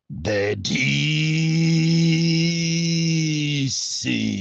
The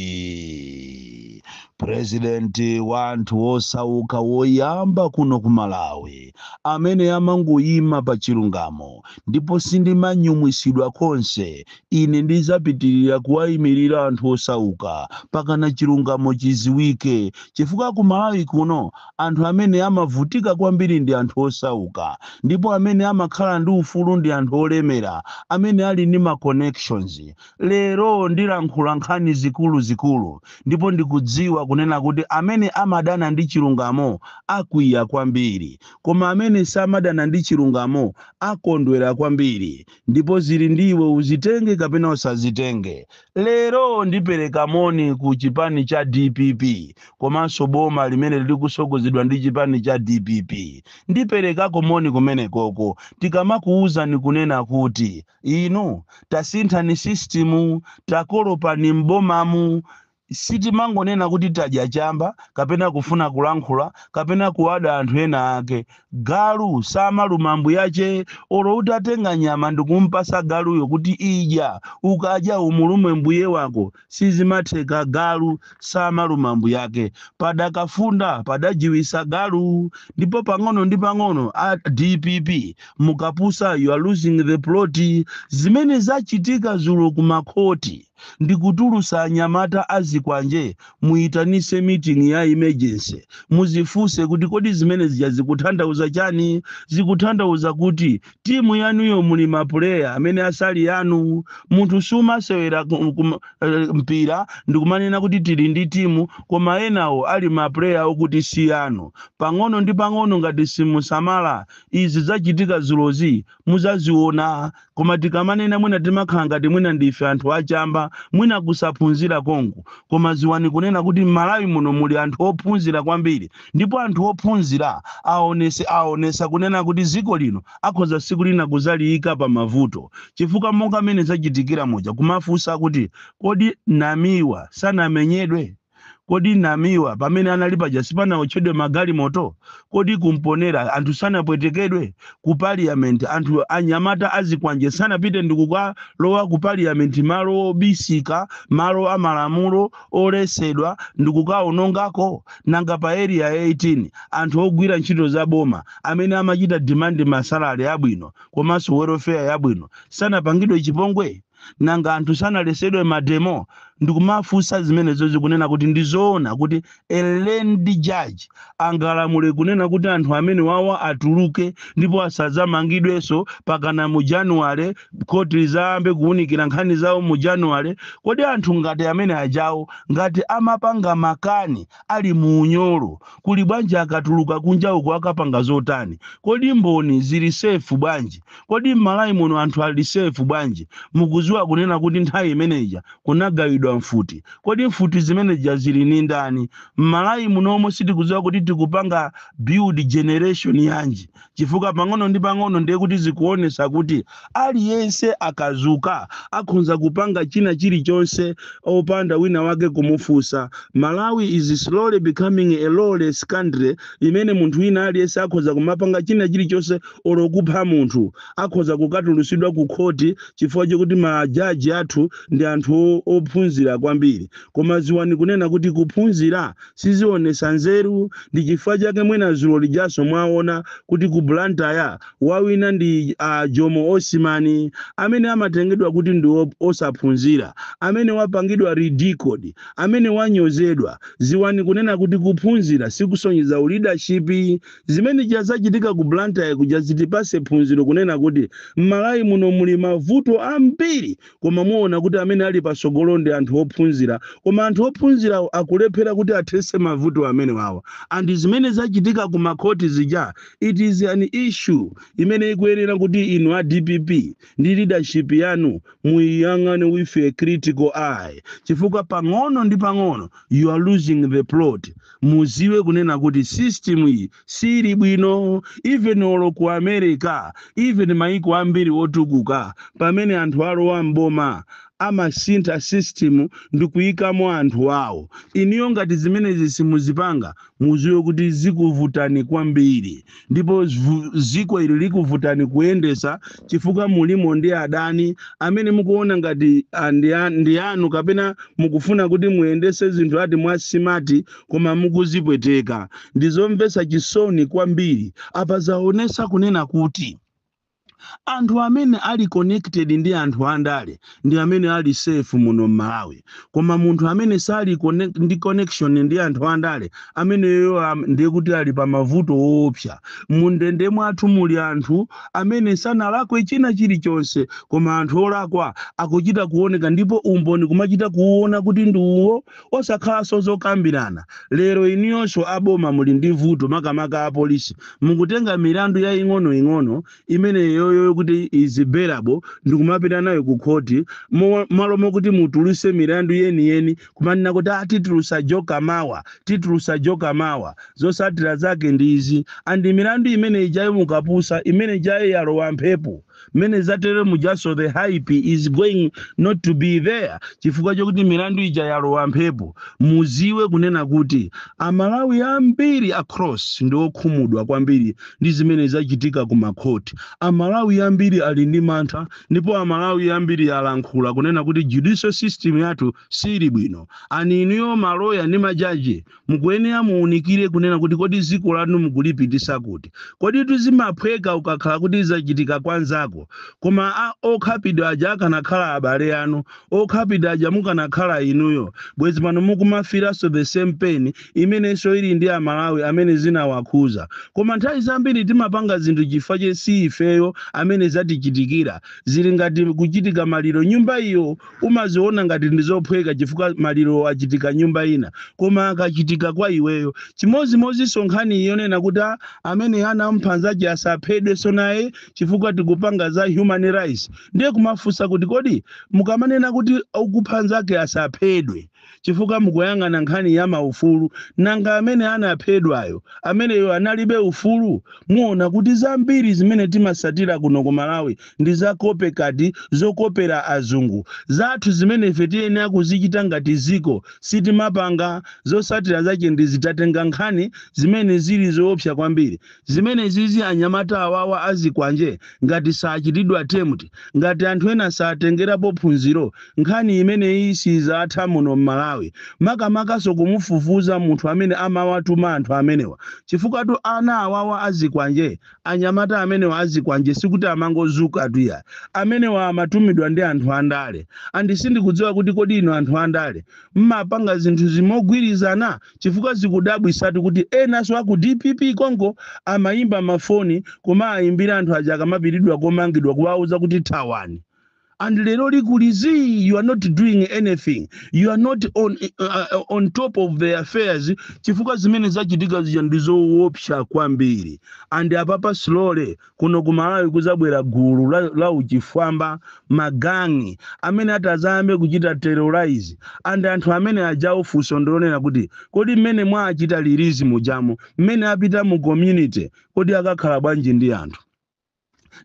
DC, President wa anthu osauka woyamba kuno ku Malawi, amene amangoyima pa chilungamo, ndipo sindimanyumwisidwa konse. Ine ndizapitirira kuwayimirira anthu osauka pakana chilungamo chiziwike, chifukwa ku Malawi kuno anthu amene amavutika kwambiri ndi anthu osauka, ndipo amene amakhala ndi ufulu ndi anthu olemera amene ali ndi ma connections. Lero ndilankhula nkhani zikuluzikulu, ndipo ndikudziwa kunena kuti amene amadana ndi chilungamo akwiya kwambiri, koma amene samadana ndi chilungamo akondwera kwambiri, ndipo zili ndiwe uzitenge kapena usazitenge. Lero ndipereka moni ku chipani cha DPP komanso boma limene likusogozedwa ndi chipani cha DPP. Ndiperekako moni kumenekoko. Tikamakuwuzani kunena kuti inu tasinthani system, takolopani m'bomamu, sitimangonena kuti tadya chamba kapena kufuna kulankhula kapena kuwada anthu ena ake. Galu samaluma mbuyache. Olo utatenga nyama ndikumpasa galuyo kuti idya, ukadya umulume mbuye wako, sizimatheka. Galu samaluma mbuyake. Padakafunda padajiwisa galu. Ndipo pang'ono ndi pang'ono, a DPP, mukapusa, you are losing the plot. Zimene zachitika zulo kumakhoti ndikutulusa anyamata azikwanje, muyitanise meeting ya emergency, muzifunse kuti kodi zimene zija zikutanthauza chani? Zikutanthauza kuti timu yanuyo muli ma player amene asali yanu. Munthu sumasewera mpira ndikumanena kuti tili ndi timu, koma enawo ali ma player okuti si yanu. Pang'ono ndi pang'ono, ngati simusamala, izi zachitika zulozi muzaziona. Koma tikamanena, mwina timakhala ngati mwina ndife anthu achamba, mwina kusaphunzira konko, koma ziwani kunena kuti m'Malawi muno muli anthu ophunzira kwambiri, ndipo anthu ophunzira aonesa kunena kuti dziko lino akhoza siku lina kuzaliyika pa mavuto, chifukwa monga mmene zachitikira muja, kumafunsa kuti kodi Namiwa sanamenyedwe? Kodi Namiwa pamene anali paja sipanaotchedwe magalimoto? Kodi kumponera anthu sanapwetekedwe? Ku Parliament anthu anyamata azikwanje sanapite ndikukalowa ku Parliament, malo obisika, malo amalamulo olesedwa, ndikukaonongako? Nanga pa Area 18 anthu ogwira ntchito za boma amene amachita demand ma salary abwino komanso welfare yabwino sanapangidwe chipongwe? Nanga anthu sanalesedwe ma demo? Ndikumafunsa zimenezo, zikunena kuti ndizoona kuti a learned judge angalamule kunena kuti anthu amene wawa atuluke ndipo asadzamangidwenso pakana mu January, khoti lizayambe kuwunikira nkhani zawo mu January? Kodi anthu ngati amene ajawo, ngati amapanga makani ali mu unyolo, kuli bwanji akatuluka kunja uko akapanga zotani? Kodi mboni zili safe bwanji? Kodi m'Malawi muno anthu ali safe bwanji? Mukuziwa kunena kuti nthawi imeneja kunagawidwa mfuti. Kodi mfuti zimeneja zili ni ndani? M'Malawi munomo sitikuziwa kuti tikupanga build generation yanji, chifukwa pang'ono ndi pang'ono ndiye kuti zikuonesa kuti aliyense akazuka akhonza kupanga china chilichonse opanda wina wake kumufunsa. Malawi is slowly becoming a lawless country, imene munthu wina aliyense akhoza kumapanga china chilichonse, olo kupha munthu akhoza kukatulusidwa ku khoti, chifukwa chokuti majaji athu ndi anthu ophunzira kwambiri. Koma ziwani kunena kuti kuphunzira sizionesa nzeru. Ndi chifukwa chake mwina zulo lijaso mwaona kuti ku Blantyre wawina ndi Jomo Osimani, amene amatengedwa kuti ndi osaphunzira, amene wapangidwa ridiculed, amene wanyozedwa. Ziwani kunena kuti kuphunzira sikusonyeza leadership. Zimene zachitika ku Blantyre kuja zitipase phunziro kunena kuti m'Malawi muno muli mavuto ambiri, koma muona kuti amene ali pasogolo ndi anthu ophunzira, koma anthu ophunzira akulephera kuti athese mavuto amene wawa. And zimene zachitika ku makhoti zija, it is an issue imene ikuyenera kuti inu a DPP ndi leadership yanu muyiyang'ane with a critical eye, chifukwa pang'ono ndi pang'ono you are losing the plot. Muziwe kunena kuti system iyi sili bwino. Even olo ku America, even maiko ambiri otukuka, pamene anthu alowa mboma Amasintha system ndi kuyikamo anthu awo. Iniyo ngati zimenezi simuzipanga, muziwe kuti zikuvutani kwambiri, ndipo ziko ili likuvutani kuyendesa, chifukwa mulimo ndi adani amene mukuona ngati ndi anu, kapena mukufuna kuti muyendese zinthu ati mwa smart, koma mukuzipweteka. Ndizomvetsa chisoni kwambiri. Apa zaonesa kunena kuti anthu amene ali connected ndi anthu andale ndi amene ali safe muno mMalawi, koma munthu amene sali ndi connection ndi anthu andale, ameneyo ndiye kuti ali pa mavuto woopsa. Mundende mwathu muli anthu amene sanalakwe china chilichonse, koma anthu olakwa akuchita kuoneka, ndipo umboni kumachita kuona kuti ndi uwo, osakhalanso zokambirana. Lero iniyonso aboma muli ndi vuto, makamaka apolisi. Mukutenga milandu ya ing'onoing'ono imeneyoyo kuti is bearable ndikumapita nayo ku khoti, malo mokuti mutuluse milandu yeniyeni, kumanena kuti, "Ah, titulusa joka mawa, titulusa joka mawa." Zosatira zake ndi izi. And milandu imene ijayo mukapusa, imene ijayo yalowa mphepo. Mmene zatere mujaso, the hype is going not to be there, chifukwa chokuti milandu ija yalowa mphepo. Muziwe kunena kuti Amalawi ambiri across ndi okhumudwa kwambiri ndi zimene zachitika ku makhoti. Amalawi ambiri ali ndi mantha, ndipo Amalawi ambiri alankhula kunena kuti judicial system yathu sili bwino. Ani inuyo maloya ndi majaji mukuyenera muwunikire kunena kuti kodi dziko lanu mukulipitisa kuti? Kodi tuzimaphweka ukakhala kuti zachitika kwanzako, koma okhapidwa aja akanakhala abale anu, okhapidwa aja mukanakhala inuyo, bwezi pano mukumafiranso the same pain imenenso ili ndi Amalawi amene zinawakhuza. Koma nthawi zambiri timapanga zinthu chifukwa che si ifeyo amene zatichitikira. Zili ngati kuchitika maliro nyumba iyo, umaziona ngati ndizophweka chifukwa maliro achitika nyumba ina, koma akachitika kwa iweyo chimozimozinso. Nkhani yonena kuti amene anamphanzaji asaphedwenso naye chifukwa tikupanga za human rights, ndiye kumafunsa kuti kodi mukamanena kuti ukuphanzake asaphedwe chifukwa mukuyang'ana nkhani ya maufulu, nanga amene anaphedwayo, ameneyo analibe ufulu? Muona kuti zambiri zimene timasatira kuno ku Malawi ndi za copycat, zokopera azungu. Zathu zimene ife tiyenera kuzichita ngati ziko sitimapanga. Zosatira zache ndi zitatenga nkhani zimene zili zoopsa kwambiri zimene zizi. Anyamata awawa azikwanje ngati sachitidwa tempt, ngati anthu ena satengerapo phunziro, nkhani imeneyi sizatha muno mMalawi, makamakaso kumufufuza munthu amene amawatuma anthu amenewa, chifukwa tu ana awawa azikwanje, anyamata amenewa azikwanje, sikuti amangozuka tuya. Amenewa amatumidwa ndi anthu andale. And sindikudziwa kuti kodi ino anthu andale mmapanga zinthu zimogwirizana, chifukwa zikudabwisatu kuti enanso aku DPP konko amayimba mafoni, koma ayimbira anthu aja akamapiridwa komangidwa, kuwauza kuti thawani. And lero likulizi, you are not doing anything, you are not on top of the affairs, chifukwa zimene zachitika zija ndizoopsa kwambiri. And apapa slowly kuno ku Malawi kuzabwera gulu la uchifwamba, ma gang amene atazayambe kuchita terrorize. And anthu amene ajawo, funso ndilonena kuti kodi mmene mwachita release mujamo, mmene apita mu community, kodi akakhala bwanji ndi anthu?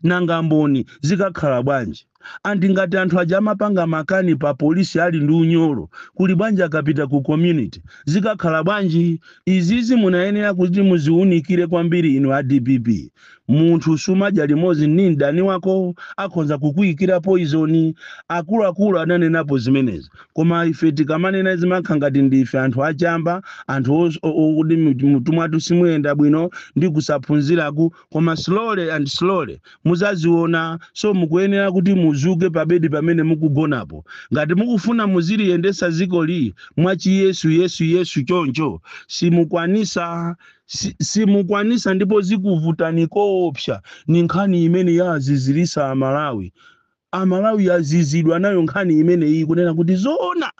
Nanga mboni zikakhala bwanji? And ngati anthu aja amapanga makani pa polisi ali ndi unyolo, kuli bwanji akapita ku community? Zikakhala bwanji? Izizi munayenera kuti muziunikire kwambiri inu a DPP. Munthu sumadya limodzi ndi mdani wako, akhonza kukuyikira poison. Akuluakulu ananenapo zimenezi, koma ife tikamanena zimakhala ngati ndife anthu achamba, anthu okuti mutu mwathu simuyenda bwino ndi kusaphunziraku. Koma slowly and slowly muzaziona. So mukuyenera kuti muzuke pabedi pamene mukugonapo ngati mukufuna muziliyendesa zikoli mwachiyesu yesu yesu choncho. Simukwanisa, simukwanisa, ndipo zikuvutani koopsa. Ni nkhani imene yazizirisa Amalawi. Amalawi azizidwa nayo nkhani imeneyi, kunena kuti zoona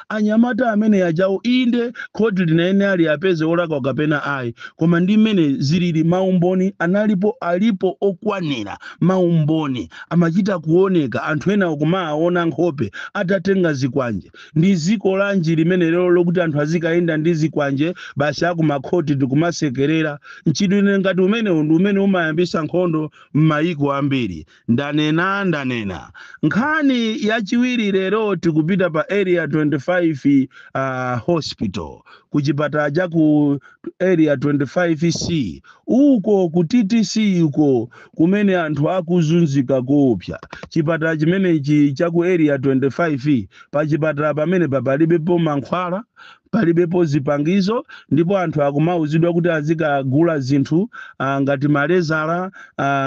anyamata amene ajawo, inde khoti linayenera liyapeze olakwa kapena ayi, koma ndi mmene zilili, maumboni analipo, alipo okwanira. Maumboni amachita kuoneka, anthu ena kumaona nkhope atatenga zikwanje. Ndi ziko lanji limene lero lokuti anthu azikayenda ndi zikwanje basi, akumakhoti tikumasekerera? Mchitidwe ngati umenewu ndi umene umayambisa nkhondo m'mayiko ambiri. Ndanena, ndanena. Ina, nkhani yachiwiri, lero tikupita pa Area 25 Hospital, ku chipatala cha ku Area 25C uko, ku TTC uko, kumene anthu akuzunzika koopsa. Chipatala chimenechi cha ku Area 25, pa chipatala pamene palibepo mankhwala, palibepo zipangizo, ndipo anthu akumauzidwa kuti azikagula zinthu ngati malezala,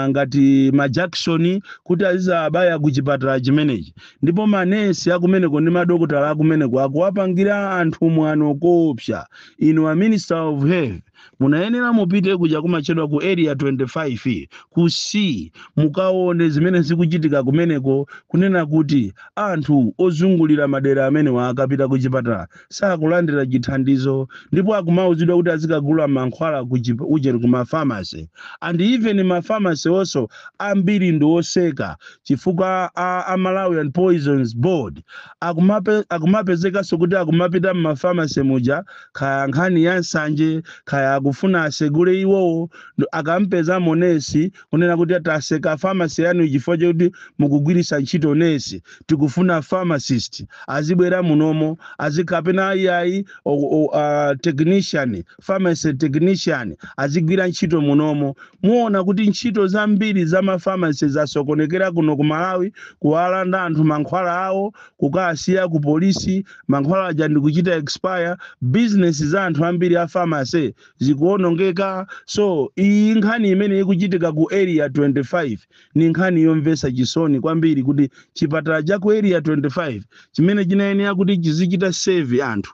ngati majakisoni, kuti azizabaya ku chipatala chimenechi. Ndipo manesi akumeneko ndi madokotala akumeneko akuwapangira anthu mwano koopsa. Inu a Minister of Health, munayenera mupite kuja kumatchedwa ku Area 25 ku C, mukaone zimene zikuchitika kumeneko, kunena kuti anthu ozungulira madera amenewa akapita ku chipatala sakulandira chithandizo, ndipo akumauzidwa kuti azikagula mankhwala ku ujeni, ku mafamasi. And even mafamasi also ambiri ndi oseka, chifukwa a Malawian Poisons Board akumapezekanso kuti akumapita mmafamasi muja, kaya nkhani ya nsanje, kaya akufuna asegule iwowo. Akampeza monesi kunena kuti taseka famasi yanu chifukwa chakuti mukugwiritsa ntchito nesi, tikufuna pharmacist azibwera munomo, azikapena iyayi, technician, pharmacy technician azigwira ntchito munomo. Muona kuti ntchito zambiri za mafamasi zasokonekera kuno ku Malawi, kuwalanda anthu mankhwala awo, kukasiya ku polisi, mankhwala aja ndikuchita expire, business za anthu ambiri a pharmacy zikuwonongeka. So iyi nkhani imene ikuchitika ku Area 25 ni nkhani yomvetsa chisoni kwambiri, kuti chipatala cha ku Area 25 chimene chinayenera kuti chizichita serve anthu,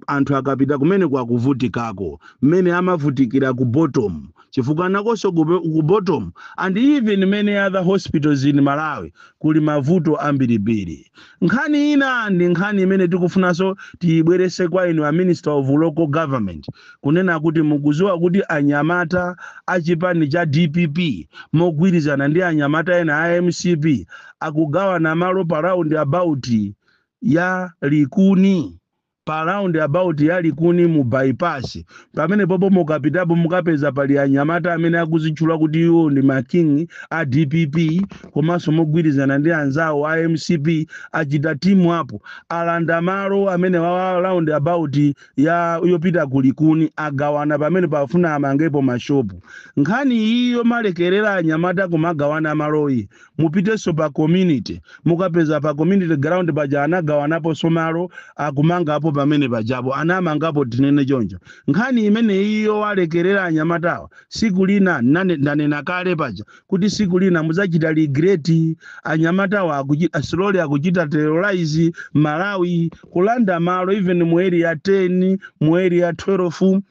anthu akapita kumene kwakuvutikako mmene amavutikira ku Bottom, chifukwa nakonso ku Bottom and even many other hospitals in Malawi kuli mavuto ambirimbiri. Nkhani ina ndi nkhani imene tikufunanso tiyibwerese kwa inu a Minister of Local Government, kunena kuti mukuziwa kuti anyamata achipani cha DPP mogwirizana ndi anyamata ena a MCP akugawana malo pa round about ya Likuni, pa round about ya Likuni mu bypass. Pamene popo mukapitapo mukapeza pali anyamata amene akuzitchula kuti iwo ndi ma king a DPP, komanso mogwirizana ndi anzawo a MCP achita team up, alanda malo amene wa round about ya yopita ku Likuni, agawana pamene pafuna amangepo mashopu. Nkhani iyo malekerera anyamata kumagawana maloyi. Mupitenso pa community, mukapeza pa community ground paja anagawanaponso malo, akumangapo pamene pajapo, anamangapo, tinene choncho. Nkhani imene iyo walekerera anyamatawa, siku lina ndanena kale paja kuti siku lina muzachita regret. Anyamatawa slowly akuchita terrorize Malawi, kulanda malo even mu Area 10, mu Area 12,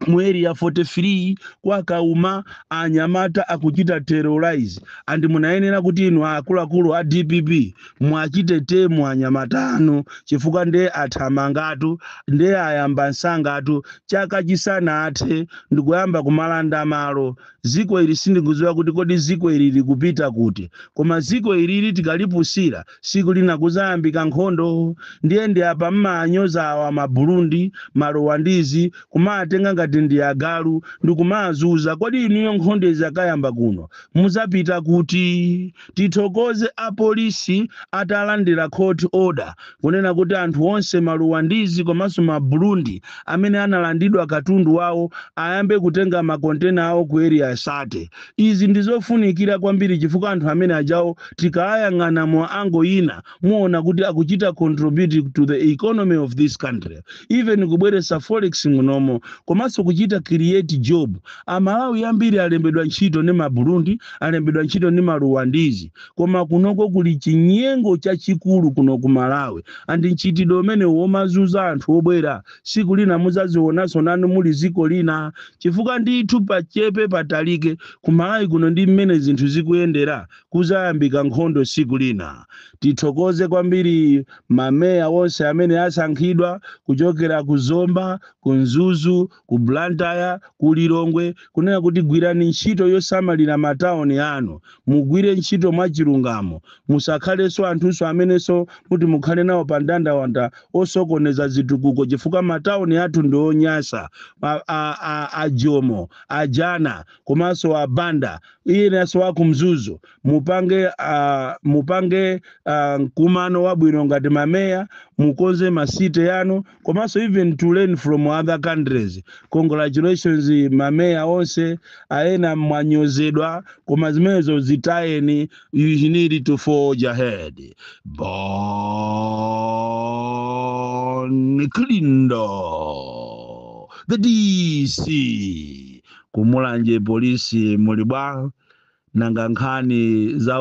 mu Area 43 kwakauma, anyamata akuchita terrorize. And munayenera kuti inu akuluakulu a DPP mwachite tame anyamata anu, chifukwa ndiye athamangatu, ndiye ayamba msangatu, chaka chisanathe ndikuyamba kumalanda malo. Ziko ili sindikudziwa kuti kodi ziko ili likupita kuti, koma ziko ilili tikalipusira, siku lina kuzayambika nkhondo. Ndiye ndi apa mmanyoza awa Maburundi, Maruwandizi, kumatenga ngati ndi agalu ndikumazuza. Kodi inuyo nkhondo izakayamba kuno muzapita kuti? Tithokoze apolisi atalandira court order kunena kuti anthu onse Maruwandizi komanso Maburundi amene analandidwa katundu wawo ayambe kutenga makontena awo ku Area 30. Izi ndizofunikira kwambiri, chifukwa anthu amene ajawo tikayang'ana mu angle ina muona kuti akuchita contribute to the economy of this country, even kubweretsa forex munomo, komanso kuchita create job. Amalawi ambiri alembedwa ntchito ndi Maburundi, alembedwa ntchito ndi Maruwandizi. Koma kunoko kuli chinyengo chachikulu kuno ku Malawi, and mchitidwe umene womazuza anthu obwera, siku lina muzazionanso nanu muli ziko lina, chifukwa ndithu pachepe patalike ku Malawi kuno ndi mmene zinthu zikuyendera kuzayambika nkhondo siku lina. Tithokoze kwambiri mameya onse amene asankhidwa kuchokera ku Zomba, ku Mzuzu, ku Blantyre, ku Lilongwe, kunena kuti gwirani ntchito yosamalira matawuni anu, mugwire ntchito mwachilungamo, musakhalenso anthunso amenenso kuti mukhale nawo pa ndandawanda osokoneza zitukuko, chifukwa matawuni athu ndi onyasa. Ajomo, ajana, komanso abanda iyenanso akumzuzu, mupange mkumano wabwino ngati mameya, mukonze ma city yanu, komanso even to learn from other countries. Congratulations mameya onse. Aena mwanyozedwa, koma zimenezo zitayeni. You need to forge ahead. Bon Kalindo, the DC. Kumulanje polisi muli bwa? Nanga nkhani za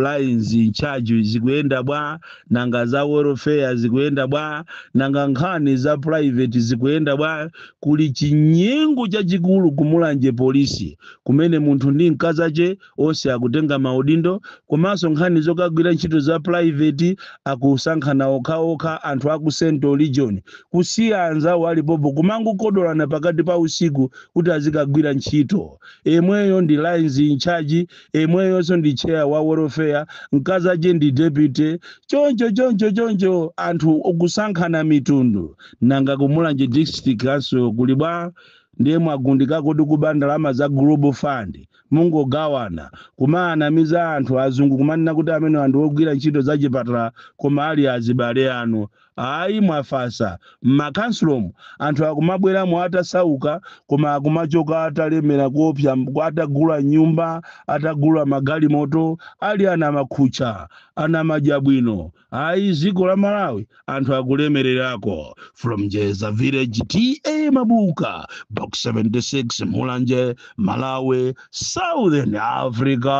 lines in charge zikuyenda bwa? Nanga za welfare zikuyenda bwa? Nanga nkhani za private zikuyenda bwa? Kuli chinyengo chachikulu kumulanje polisi, kumene munthu ndi mkazache onse akutenga maudindo, komanso nkhani zokagwira ntchito za private akusankhana okhaokha anthu aku Central Region, kusiya anzawo alipopo kumangokodolana pakati pa usiku kuti azikagwira ntchito. Emweyo ndi lines in charge, emweyonso ndi chair wa welfare, mkazache ndi deputy, choncho choncho choncho, anthu okusankhana mitundu. Nanga kumulanje District Council kuli bwa? Ndiye mwagundikako kuti kuba ndalama za Global Fund, mungogawana, kumaanamiza anthu azungu, kumanena kuti amene anthu ogwira ntchito za chipatala, koma ali azibale anu. Ayi, mwafasa m'makansulomu, anthu akumabweramo atasauka, koma akumachoka atalemera kuopsa, atagula nyumba, atagula magalimoto, ali ana makhucha, ana madya bwino. Ayi, dziko la Malawi anthu akulemererako. From Jeza Village, T/A Mabuka, Box 76, Mulanje, Malawi, Southern Africa.